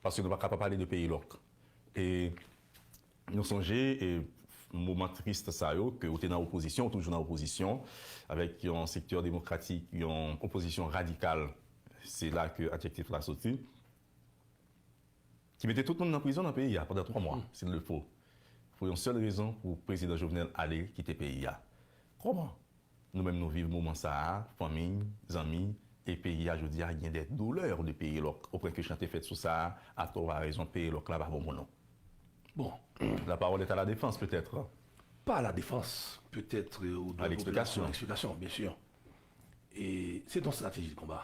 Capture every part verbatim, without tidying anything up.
Paske nou pa ka pa pale de peyi lòk. E nou sonje, e, moman tris sa yo, ke ou te nan opozisyon, ou toujou nan opozisyon, avèk yon sektè demokratik, yon opozisyon radikal, se la ke adjektif la soti, ki mete tout moun nan prizon nan peyi a pandan twa mwa, s'il le faut, pou yon sèl rezon, pou prezidan Jovenel ale kite peyi a. Kòman nou menm nou viv moman sa a, fanmi, zanmi, e peyi a jodi a gen de doulè de peyi lòk, opwen ke chante fèt sou sa a, atò ou a rezon, peyi lòk la pa bon pou nou. Bon. La parole est à la défense, peut-être. Pas à la défense, peut-être, euh, ou À l'explication. À l'explication, bien sûr. E se yon estrateji de konba.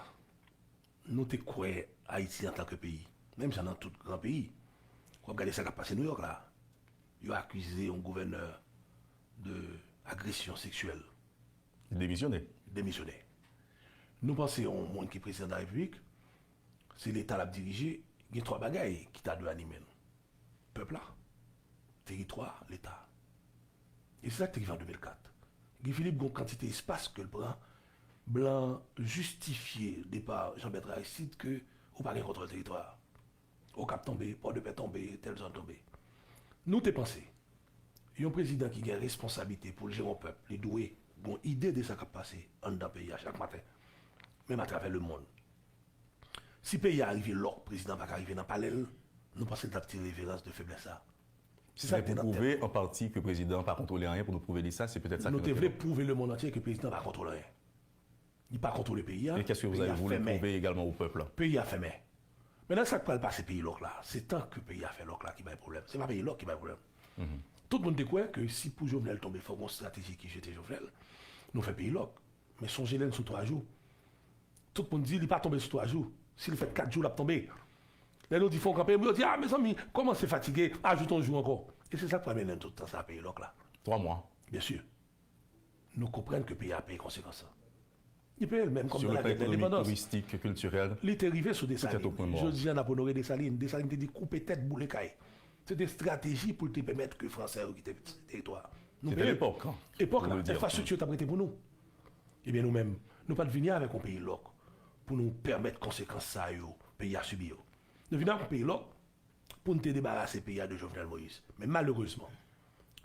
Nou te kwè Ayiti antanke peyi, menm jan nan tout gran peyi. W ap gade sa k ap pase Nouyòk la. Yo akize yon gouvènè de agresyon seksyèl. Demisyone. Demisyone. Nou panse yon moun ki prezidan de la repiblik, se leta l ap dirije, gen twa bagay ki ta dwe anime l. Pèp la, teritwa, leta. E se sa k te rive an de mil kat. Guy Philippe gen yon kantite espas ke l pran, blan jistifye depa Jean Bertrand Aristide ke ou pa gen kontwòl teritwa a. Okap tonbe, Pòdepè tonbe, tèl zòn tonbe. Nou te panse, yon prezidan ki gen responsablite pou l jere yon pèp, li dwe gen yon ide de sa k ap pase anndan peyi a chak maten, menm atravè lemonn. Si peyi a rive lòk, prezidan pa ka rive nan palè l, nou panse l t ap tire reverans de feblès sa. Se sa ki te nan tèt nou. Pou pwouve an pati ke prezidan an pa kontwole anyen, pou nou pwouve li sa, se petèt sa ke nou te vle. Nou te vle pwouve lemonn antye ke prezidan pa kontwole anyen. Li pa kontwole peyi a. Et qu'est-ce que vous avez voulu prouver également au peuple? Peyi a fèmen. Mentnan, sa k pral pase peyi lòk la, se tan ke peyi a fè lòk la ki bay pwoblèm. Se pa peyi lòk ki bay pwoblèm. Tout moun te kwè ke si pou Jovenel tonbe, fòk gon estrateji ki jete Jovenel, nou fè peyi lòk. Men sonje lè n sou twa jou. Tout moun di li pa tonbe sou twa jou. Si l fèt kat jou, l ap tonbe. Lè nou di fò n kanpe, yo di, a, mezanmi, kòmanse fatige, ajoute yon jou ankò. E se sa k pral mennen n tout tan sa a peyi lòk la. Twa mwa. Byen si. Nou konprann ke peyi a peye konsekans lan. Li peye l menm kòm nan lagè de lendepandans. Sur le plan économique, touristique, culturel, peut-être au point mort. Li te rive sou Desalin. Jodi a, n ap onore Desalin. Desalin te di, "Koupe tèt, boule kay." Se te estrateji pou l te pèmèt ke Fransè yo kite teritwa a. Nou peye l. C'était l'époque, hein, faut le dire. Epòk la, enfrastrikti yo t ap rete pou nou. Ebyen, nou menm, nou pa t vini avèk yon peyi lòk pou nou pèmèt konsekans sa yo, peyi a sibi yo. Nou vini avèk yon peyi lòk pou n te debarase peyi a de Jovenel Moïse. Men malerezman,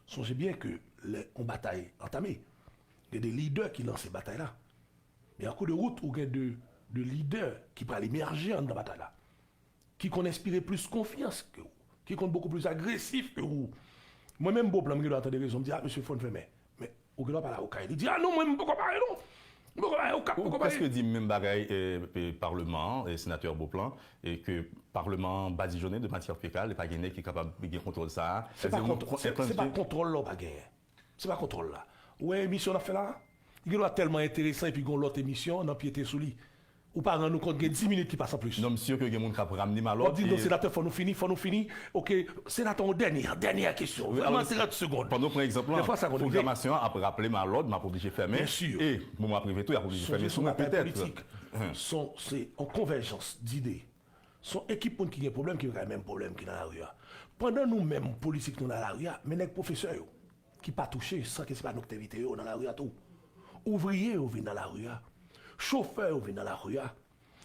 sonje byen ke lè yon batay antame, gen de lidè ki lanse batay la. Men an kou de wout, ou gen de, de lidè ki pral emèje anndan batay la, ki konn enspire plis konfyans ke w, ki konn bokou plis agresif ke w. Mwen menm, Beauplan, m gen dwa tande rezon, m di, a, mesye, fò n fèmen. Men, ou gen dwa pale a Okay, li di, a non, mwen, m poko pare non. M poko pare, Okap poko pare. Ou prèske di menm bagay, e, e, Palman an, e, Senatè Beauplan, e ke Palman an badijonnen de matyè fekal, e pa gen nèg ki kapab gen kontwòl sa a. Se pa kontwòl, se, se pa kontwòl la ou pa genyen. Se pa kontwòl la. Ou wè emisyon n ap fè la a? Li gen dwa tèlman enteresan epi gen yon lòt emisyon, n ap pyete sou li. Ou pa rann ou kont, gen dis minit ki pase anplis. Non, m si ke gen moun k ap ramne malòt. W ap di, "Non, senatè, fò nou fini, fò nou fini." Oke, senatè, yon dènye, dènyè kesyon. Vrèman, trant segonn. Pandan w pran egzanp lan, pwogramasyon an ap raple malòd, m ap oblije fèmen. Byen si. E moman ap rive tou, y ap oblije fèmen sou mwen petèt. Politik. Se yon, se yon konvèjans dide. Se yon ekip moun ki gen pwoblèm ki gen menm pwoblèm ki nan lari a. Pandan nou menm politik nou nan lari a, men nèg pwofesè yo ki pa touche san ke se pa nou ki te envite yo nan lari a tou. Ouvriye yo vin nan lari a. Chofè yo vin nan lari a.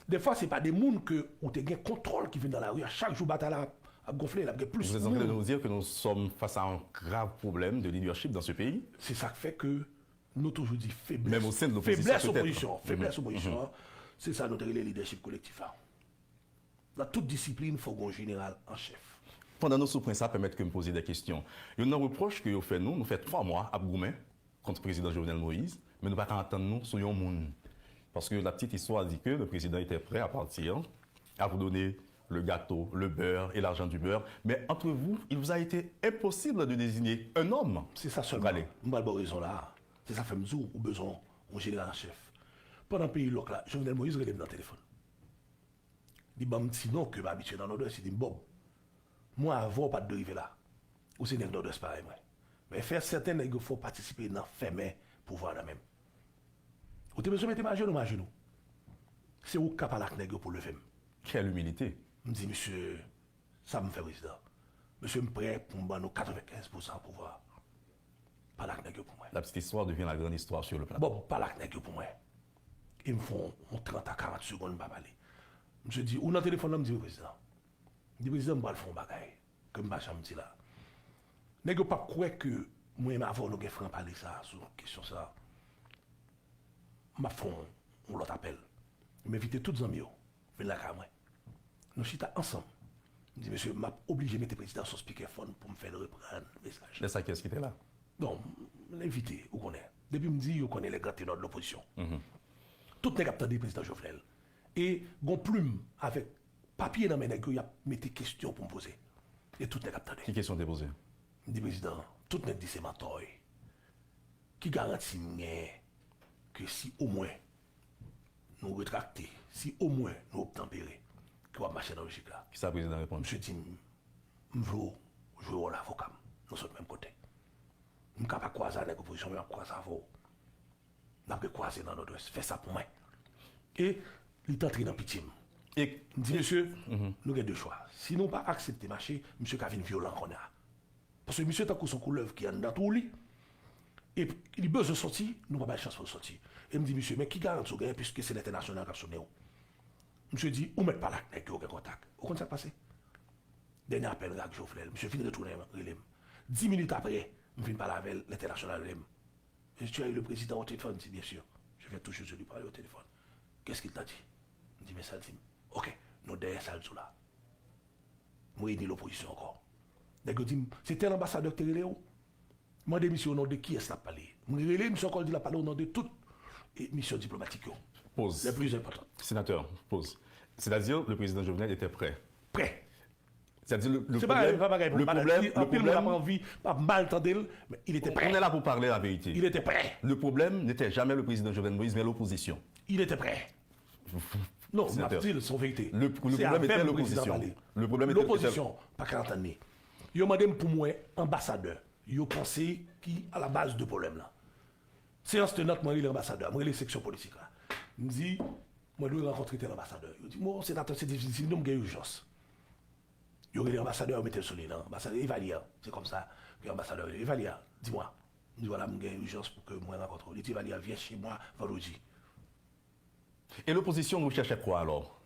Defwa, se pa de moun ke ou te gen kontwòl ki vin nan lari a. Chak jou batay la ap, ap gonfle, l ap gen plis moun. Vous êtes en train de nous dire que nous sommes face à un grave problème de leadership dans ce pays. Se sa k fè ke nou toujou di feblès. Même au sein de l'opposition, peut-être. Feblès opozisyon an, feblès opozisyon an, se sa nou te rele lidèchip kolektif la. Nan tout disiplin, fò gen yon jeneral an chèf. Pandan nou sou pwen sa, pèmèt ke m poze de kesyon. Youn nan repwòch ke yo fè nou, nou fè twa mwa ap goumen kont prezidan Jovenel Moïse, men nou pa ka antann nou sou yon moun. Parce que la petite histoire dit que le président était prêt à partir, à vous donner le gâteau, le beurre et l'argent du beurre, mais entre vous, il vous a été impossible de désigner un homme. Se sa sèlman. M pral ba w rezon la a. Se sa fè m di w, ou bezwen yon jeneral an chèf. Pandan peyi lòk la, Jovenel Moïse rele m nan telefòn. Li ban m ti non ke m abitye nan Nòdwès, li di m, "Bob, mwen avè w pa t dwe rive la. Ou se nèg Nòdwès parèy mwen. Men fè sèten nèg yo fè w patisipe nan fèmen pouvwa nan men m. Ou te bezwen mete m ajenou, m ajenou. Se ou k ka pale ak nèg yo pou leve m." Quelle humilité! M di, "Mesye, sa m fè, prezidan. Mesye, m prè pou m ban nou katrevenkenz pousan pouvwa a. Pale ak nèg yo pou mwen." La petite histoire devient la grande histoire sur le plateau. Bob, pale ak nèg yo pou mwen. E m fè yon trant a karant segonn, m pa pale. Misye di, "Ou nan telefòn nan?" M di, "Wi, prezidan." M di, "Prezidan, m pral fè yon bagay ke m pa janm di la. Nèg yo p ap kwè ke mwen menm avè w nou gen franpale sa a sou kesyon sa a. M ap fè yon, yon lòt apèl. M envite tout zanmi yo vin lakay mwen. Nou chita ansanm." M di, "Mesye, m ap oblije mete prezidan sou speakerphone pou m fè l reprann mesaj." Lè sa, kiyès ki te la? Bon, m envite, ou konnen. Depi m di, yo konnen les grands ténors de l'opposition. Tout nèg ap tande prezidan Jovenel. E gon plim avèk papye nan men nèg yo, y ap mete kesyon pou m poze. E tout nèg ap tande. Ki kesyon w te poze? M di, "Prezidan, tout nèg di se mantò w ye. Ki garanti m genyen ke si omwen nou retrakte, si omwen nou obtanpere, ke w ap mache nan lojik la?" Kisa prezidan reponn? Misye di m, "M vle w jwe wòl avoka m. Nou sot menm kote. M ka pa kwaze a nèg opozisyon, men m ap kwaze avè w. N ap rekwaze nan Nòdwès. Fè sa pou mwen." E li t antre nan pitye m. E m di, "Mesye, nou gen de chwa. Si nou pa aksepte mache, misye ka vin vyolan kounye a. Paske misye tankou se yon koulèv ki anndan twou li. E li bezwen soti, nou pa bay chans pou l soti." E m di, "Misye, men ki garanti w genyen, piske se lentènasyonal k ap sonnen w?" Misye di, "Ou mèt pale ak nèg yo, gen kontak." Ou konn sa k pase? Dènye apèl ak Jovenel, misye vin retounen rele m. Dis minit apre, m vin pale avè l, lentènasyonal rele m. "Tu as eu le président au téléphone?" M di, "Bien sûr. Je viens tout juste de lui parler au téléphone. Qu'est-ce qu'il t'a dit?" M di, "Men sa l di m." "Ok, nou dèyè sa l di w la." M reyini lopozisyon ankò. Nèg yo di m, "Se tèl anbasadè ki te rele w?" M mande misye o non de kiyès l ap pale. M rele misye ankò, l di l ap pale o non de tout, e, misyon diplomatik yo. Pause. Les plus importantes. Sénateur, pause. C'est-à-dire, le président Jovenel était prêt. Prêt. C'est-à-dire, le, le problème, le problème, le problème, anpil moun ap anvi, ap mal tande l, men il était prêt. On est là pour parler la vérité. Il était prêt. Le problème n'était jamais le président Jovenel Moïse, mais l'opposition. Il était prêt. Non, m ap di l, se yon verite. Le, le problème était l'opposition. Le problème était, était... Lopozisyon pa ka antann li. Yo mande m pou m wè anbasadè yo panse ki a la baz de pwoblèm lan. Seyans tenant, mwen rele anbasadè a, mwen rele seksyon politik la. M di, "Mwen dwe rankontre tèl anbasadè." Yo di, "Bon, senatè, se difisil, nou, m gen ijans." Yo rele anbasadè a, yo mete l sou liy lan. "Anbasadè Evalière, c'est comme ça que anbasadè a rele. Evalière, dis-moi." M di, "Voilà, m gen ijans pou ke mwen rankontre w." Li di, "Evalière, viens chez moi vendredi." Et l'opposition recherchait quoi alors?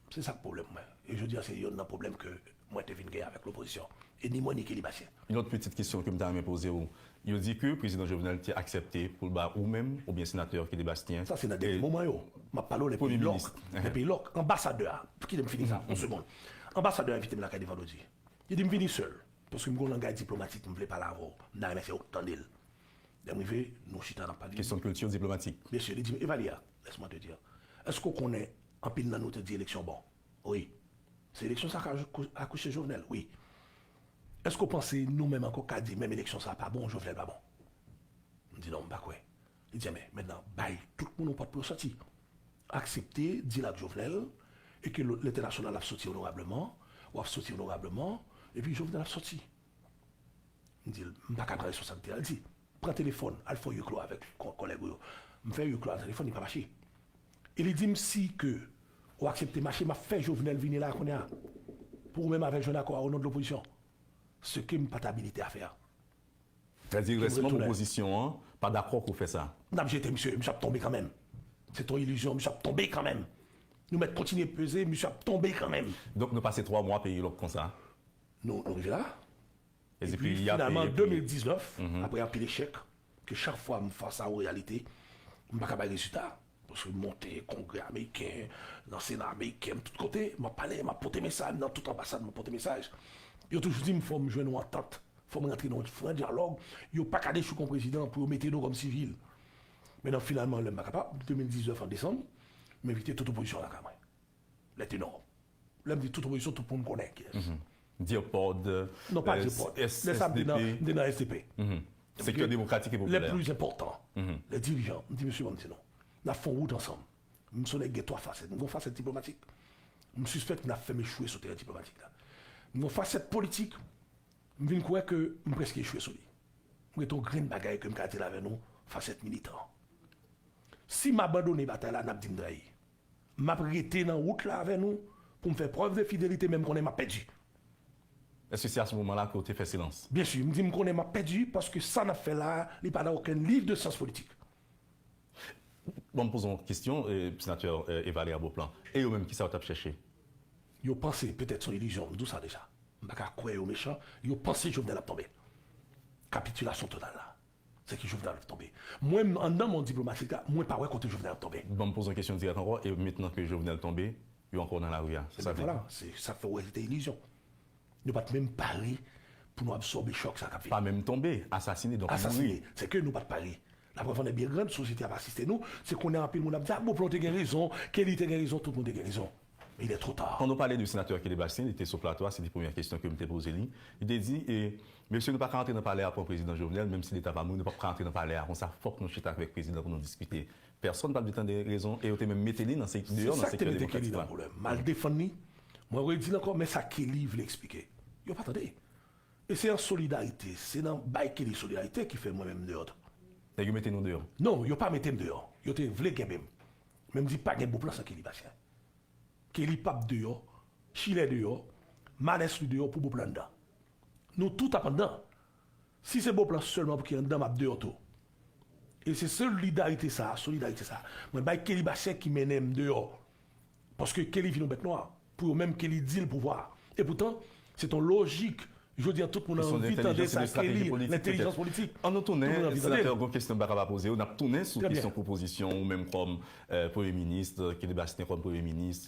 Se sa k pwoblèm mwen. E jodi a, se yonn nan pwoblèm ke mwen te vin gen avèk lopozisyon. E ni mwen, ni Kelly Bastien. Yon lòt pitit kesyon ke m ta renmen poze w. Yo di ke prezidan Jovenel te aksepte pou l ba ou menm oubyen senatè Kelly Bastien. Sa se nan dènye moman yo. M ap pale w lè peyi lòk. Lè peyi lòk. Anbasadè a, kite m fini sa, yon segonn. Anbasadè a envite m lakay li vandredi. Li di m vini sèl. Paske m gen yon langay diplomatik, m vle pale avè w. M ta renmen fè w tande l. Lè m rive, nou chita, n ap pale. Kesyon kilti diplomatik. Mesye, li di m, Evalière, laisse-moi te dire, èske w konnen anpil nan nou te di eleksyon bon? Wi. Se eleksyon sa k akouche Jovenel? Wi. Èske w panse nou menm ankò ka di menm eleksyon sa pa bon, Jovenel pa bon? M di, "Non, m pa kwè." Li di, "Enben, mentnan, bay tout moun yon pòt pou yo sòti. Aksepte deal ak Jovenel, e ke lentènasyonal ap soti onorableman, w ap soti onorableman, epi Jovenel ap sòti." M di l, "M pa ka pran responsablite a." L di, "Pran telefòn, al fè yon huis clos avèk kò-, kòlèg ou yo." M fè huis clos a nan telefòn, li pa mache. E li di m, "Si ke ou aksepte mache, m ap fè Jovenel vini la kounye a. Pou ou menm avè l jwenn akò a o non de lopozisyon." Ce que m pa t abilite a fè a. Sa di rès manm opozisyon an pa dakò pou fè sa. N ap jete misye, misye ap tonbe kanmenm. Se yon ilizyon, misye ap tonbe kanmenm. Nou mèt kontinye peze, misye ap tonbe kanmenm. Donk nou pase twa mwa peyi lòk konsa. Nou, nou rive la. Epi finalman, de mil diznèf, apre anpil echèk, ke chak fwa m fas a yon reyalite, m pa ka bay rezilta. Paske m monte kongrè ameriken, nan sena ameriken, m tout kote, m ap pale, m ap pote mesaj, nan tout anbasad, m ap pote mesaj. Yo toujou di m, "Fò m jwenn yon antant, fò m rantre nan yon fran dyalòg, yo pa ka dechouk yon prezidan pou yo mete nou kòm sivil." Men nan finalman, lè m pa kapab, de mil diznèf an desanm, m envite tout opozisyon lakay mwen. Lè te nò. Lè m di tout opozisyon, tout moun konnen kiyès. Dirpod, non, pa Dirpod. Lè sa m te nan, m te nan S D P. Sektè demokratik e popilè. Les plus importants, les dirigeants. M di, "Mesye, ban m di nou. N ap fè yon wout ansanm." M se yon nèg gen twa fasèt. M gen yon fasèt diplomatik. M sispèk n ap fè m echwe sou teren diplomatik la. M gen yon fasèt politik. M vin kwè ke m prèske echwe sou li. M gen yon grenn bagay ke m ka di l avè nou, fasèt militan. Si m abandone batay la, n ap di m trayi. m ap rete nan wout la avè nou pou m fè prèv de fidelite, men m konnen m ap pèdi. Èske se a se moman la ke w te fè silans? Byen si, m di m konnen m ap pèdi paske sa n ap fè la a, li pa nan okenn liv de syans politik. Bon, m poze yon kesyon, eh, senatè eh, Evalia Beauplan. E yo menm, kisa yo t ap chèche? Yo panse, petèt se yon ilizyon, m di w sa deja. M pa ka kwè yo mechan, yo panse Jovenel ap tonbe. Kapitilasyon total la. Se ke Jovenel ap tonbe. Mwen, anndan mond diplomatik la, mwen pa wè kote Jovenel ap tonbe. Bon, m poze yon kesyon dirèk ankò, e mentnan ke Jovenel tonbe, yo ankò nan lari a. Se sa vle di? Vwala, se sa fè w wè se te ilizyon. Nou pa t menm pare pou nou absòbe chòk sa k ap vini. Pa menm tonbe, asasine, donk mouri. Asasine. Se ke nou pa t pare. Laprèv annè byen grann, sosyete ap asiste nou, se kounye a anpil moun ap di, a, Beauplan te gen rezon, Kelly te gen rezon, tout moun te gen rezon. Men il est trop tard. Pandan w pale de senatè Kelly Bastien, li te sou plato a, se te premyè kesyon ke m te poze li. Li te di, e, mesye, nou pa ka antre nan palè a pran prezidan Jovenel, menm si leta va mouri, nou p ap ka antre nan palè a konsa, fòk nou chita avèk prezidan pou nou diskite. Pèsonn pa t vle tande rezon, e yo te menm mete li nan se, deyò nan sektè demokratik la. Se sa k te mete Kelly nan pwoblèm. M al defann li, mwen redi l ankò, men sa Kelly vle eksplike. Yo pa tande. E se an solidarite, se nan bay Kelly solidarite ki fè mwen menm m deyò tou. Nèg yo mete nou deyò? Non, yo pa mete m deyò. Yo te vle kenbe m. Men m di pa gen Beauplan san Kelly Bastien. Kelly p ap deyò, Chilè deyò, Manès li deyò pou Beauplan anndan. Nou tout ap anndan. Si se Beauplan sèlman pou ki anndan, m ap deyò tou. E se solidarite sa a, solidarite sa a, mwen bay Kelly Bastien ki mennen m deyò. Paske Kelly vin yon bèt nwa. Pou yo menm Kelly di l pouvwa. E poutan, se t on lojik. Jodi a, tout moun anvi tande sa Kelly, lentelijans politik. An nou tounen, senatè, gon kesyon m pa ka pa poze w. N ap tounen sou kesyon pwopozisyon ou menm kòm eh, premye minis, Kelly Bastien kòm premye minis,